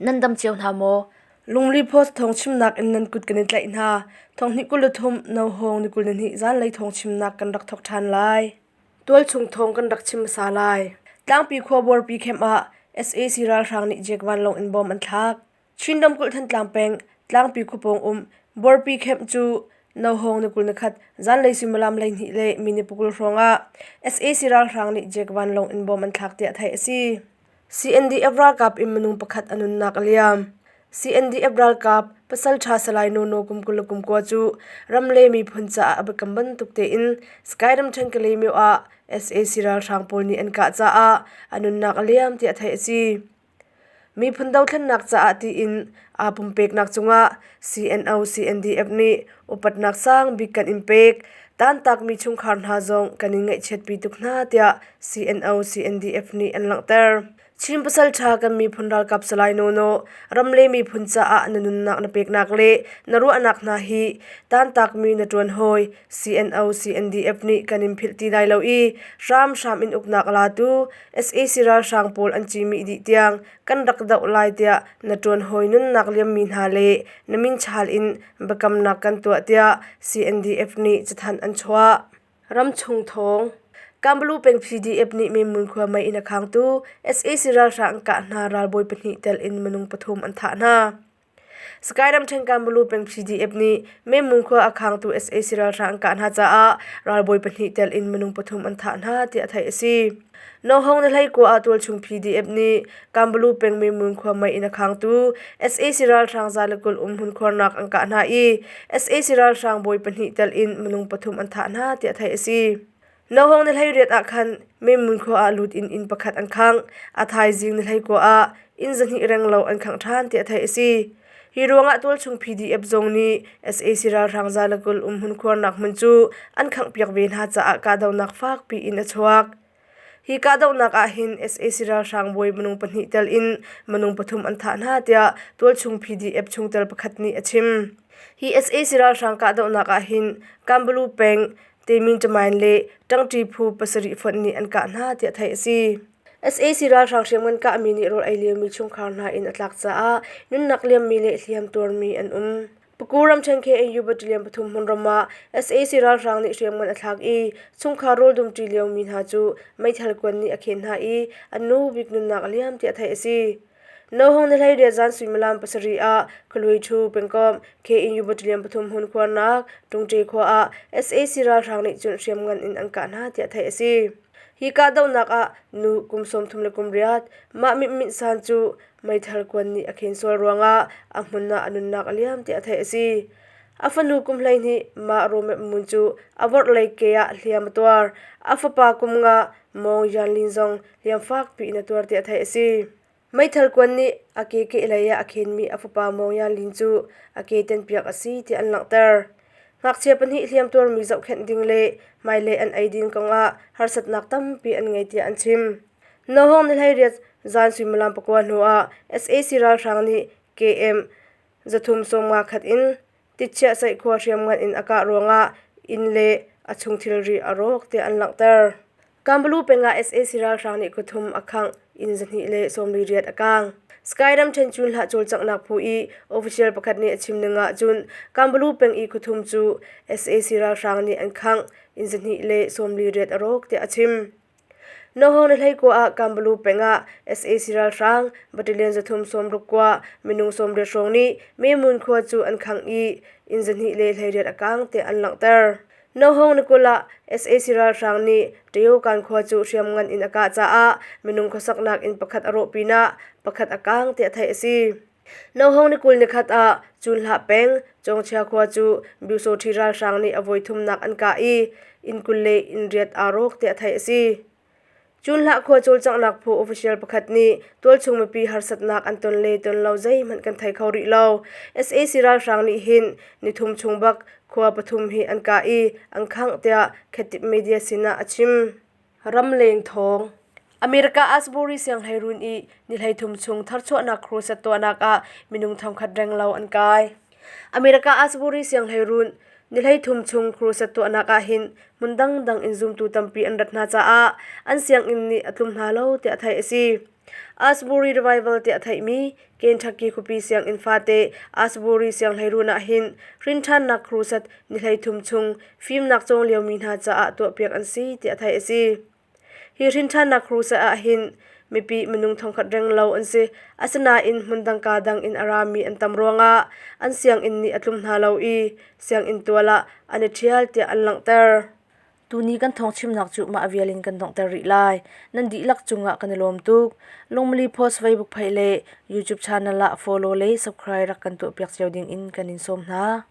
Nan dam cio hna maw? Lungli Post thawngchimnak in nan kut kan i tlaih hna. Thonghnih 23 Nohawng ni 22 zanlei thawngchimnak kan rak thawk ṭhan lai. Tualchung thawng kan rak chim hmasa lai. Tlangpi khua buarpi camp ah sac ralhrang nih Jek vanlawng in bom an thlak. Chin ramkulh Thantlang peng Tlangpi khuapawng um Buarpi camp cu Nohawng ni 21 zanlei suimilam 12 le minute 20 hrawng ah sac ralhrang nih Jek vanlawng in bom an thlak tiah theih a si. CNDF ralkap in minung pakhat a nunnak a liam. CNDF ralkap pasalṭha Salai Nono kum 29 cu ram le miphun caah a biakam bantuk tein Sky ramṭhen Kalaymyo ah sac ralhrang pawl nih an kah caah a nunnak a liam tiah theih a si. Miphun dothlennak caah tiin aa pumpeknak cungah CNO CNDF nih upatnak sang bik kan in pek. Tantakmi chungkhar hna zong kan in ngaihchiatpi tuk hna tiah CNO CNDF nih an langhter. Chin pasalṭha kan miphun ralkap Salai Nono, ram le miphun caah na nunnak na peknak le na ruahnak hna hi tantakmi na ṭuan hawi CNO CNDF nih kan in philh ti lai lo i hramhram in uknak a latu sac ralhrang pawl an cihmih dih tiang kan rak doh lai tiah na ṭuan hawi nunnak liammi hna le na min chal in biakamnak kan tuah tiah CNDF nih cathanh an chuah. Ramchung thawng Kambalu peng PDF nih Memmun khua mei inn a khangtu sac ralhrang an kah hna ralbawi pahnih tel in minung pathum an thah hna. Sky ramṭhen Kambalu peng PDF nih Memmun khua a khangtu sac ralhrang an kah hna caah ralbawi pahnih tel in minung pathum an thah hna tiah theih a si. Nohong ni hleikua ah tualchung PDF nih Kambalu peng Memmun khua mei inn a khangtu sac ralhrang 120 um hmunkhuarnak an kah hna i sac ralhrang bawi pahnih tel in minung pathum an thah hna tiah theih a si. Nohong ni 18 ah khan Memmun khua ah lut in inn pakhat an khangh. A thaizing ni 19 ah inn 200 renglo an khangh ṭhan tiah theih a si. Hi ruangah tualchung PDF zong nih sac ralhrang 120 um hmunkhuarnak hmun cu an khanghpiak ve hna caah kahdohnak fakpi in a chuak. Hi kahdohnak ah hin sac ralhrang bawi minung pahnih tel in minung pathum an thah hna tiah tualchung PDF chungtel pakhat nih a chim. Hi sac ralhrang kahdohnak ah hin Kambalu peng Temin Tamain le Ṭangṭi phu pasarih fonh nih an kah hna tiah theih a si. Sac ralhrang hriamngan kahmi nih rawl ei liomi chungkhar hna inn a tlak caah nunnak liammi le hliam tuarmi an um. Paku ramṭhen KNU battalion pathum hmunram ah sac ralhrang nih hriamngan a thlak i chungkhar rawl dumṭi liomi hna cu meithal kuan nih a khen hna i an nu bik nunnak a liam tiah theih a si. Nohong ni 18 zan suimilam pasarih ah Khaluiṭhu pengkomh KNU battalion pathum hmun khuarnak Tungṭe khua ah sac ralhrang nih cun hriamngan in an kah hna tiah theih a si. Hi kahdohnak ah nu kum 38 mah Mit Mit San cu meithal kuan nih a khen sual ruangah a hmun ah a nunnak a liam tiah theih a si. A fanu kum 12 mah Romep Mun cu a vorhlei ke ah hliam a tuar. A fapa kum nga Mawng Yan Lin zong hliam fakpi in a tuar tiah theih a si. Meithal kuan nih a ke kehlei ah a khenmi a fapa Mawng Yan Lin cu a ke tenpiak a si tiah an langhter. Ngakchia pahnih hliam tuarmi zohkhenh ding le hmailei an eidin kongah harsatnak tampi an ngei tiah an chim. Nohawng ni 18 zan suimilam pakua hnuah sac ralhrang nih KM 351 in Titchiah saihkhua hriamngan in a kah ruangah inn le a chung thilri a rawk tiah an langhter. Kambalu peng ah sac ralhrang nih khuathum a khangh, inn 248 a kaang. Sky ramṭhen cunhlah cawlcanghnak phu i official pakhat nih a chim ning ahcun Kambalu peng i khuathum cu sac ralhrang nih an khangh, inn 248 a rawk tiah a chim. Nohawng ni 19 ah Kambalu peng ah sac ralhrang battalion 369 minung 80 hrawng nih Memun khua cu an khangh i inn 218 a kaang tiah an langhter. Nohawng ni 20 ah sac ralhrang nih Tayokan khua cu hriamngan in a kah caah minung khuasaknak inn pakhat a rawh pinah pakhat a kaang tiah theih a si. Nohawng ni 20 nikhat ah Cunhlah peng Cawngchia khua cu Byusawṭhi ralhrang nih a voithumnak an kah i inn 20 le inn riat aa rawk tiah theih a si. Cunhlah khua cawlcanghnak phu official pakhat nih tualchung mipi harsatnak an ton le ton lo zeihmanh kan thei kho rih lo. Sac ralhrang nih hin nithum chung bak khua pathum hi an kah i an khangh tiah Khetip media sinah a chim. Ramleng thawng America Asbury sianghleiruun i ni 13 chung tharchuahnak crusade tuahnak ah minung thongkhat renglo an kai. America Asbury sianghleiruun ni 13 chung crusade tuahnak ah hin hmun dangdang in zumtu tampi an rat hna caah an sianginn nih a tlum hna lo tiah theih a si. Asbury Revival tiah theihmi Kentucky khuapi sianginn fate Asbury sianghleiruun ah hin rinṭhannak crusade ni 33 chung fimnak cawng liomi hna caah tuahpiak an si tiah theih a si. Hi rinṭhannak crusade ah hin mipi minung thongkhat renglo an si. Asinain hmundang kaa dang in a rami an tam ruangah an sianginn nih a tlum hna lo i sianginn tual ah an i ṭhial tiah an langhter. Tuni kan thawngchimnak cu mah vial in kan donghter rih lai. Nan dihlak cungah kan i lawm tuk. Lungmali Post Facebook page le YouTube channel ah follow le subscribe rak kan tuahpiak cio ding in kan in sawm hna.